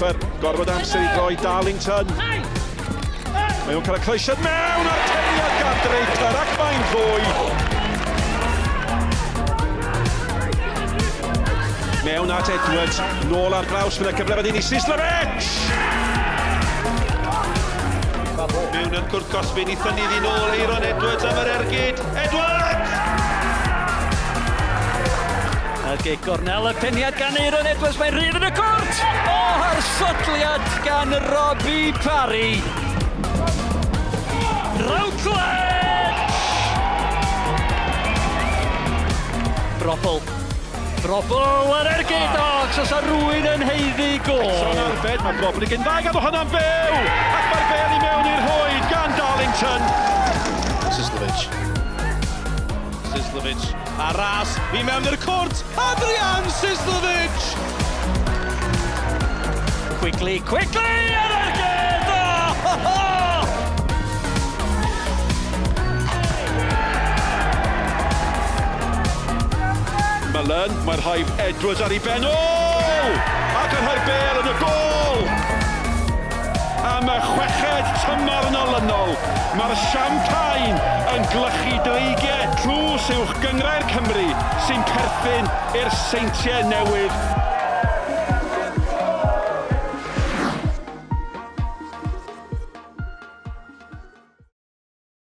Draper, gorfod amser i droi Darlington. Mae nhw'n cael y croesiad mewn a'r peniad gan Draper ac mae'n ddwy. Mewn at Edwards, nôl ar draws, fydd y cyfle fan hyn i Sislovich! Mewn i'r cwrt cosbi, ni thynnu iddi nôl Eiron Edwards am yr ergyd. Edwards! Y gic gornel, y peniad gan Eiron Edwards, mae'n rhydd yn y cwrt! O, a'r sodliad gan Robbie Parry. Routledge! Brobl. Brobl yr ergyd, o, os oes rwy'n yn heiddi gol. Eto'n arbed, mae Brobl i gyn ddau gadw hwnna'n fyw! Ac mae'r bel i mewn i'r rhwyd gan Darlington. Sislovic. Sislovic a ras i mewn i'r cwrt. Adrian Sislovic! Quickly, quickly, yr ergyd! O, ho, ho! Mullen, mae'r rhaid Edwards ar ei ben ôl! Ac yn rhoi'r bel yn y gôl! Am y chweched tymor yn olynol, mae'r siampaen yn glychu dreigiau tlws uwch gynghrair Cymru sy'n perthyn i'r Seintiau Newydd.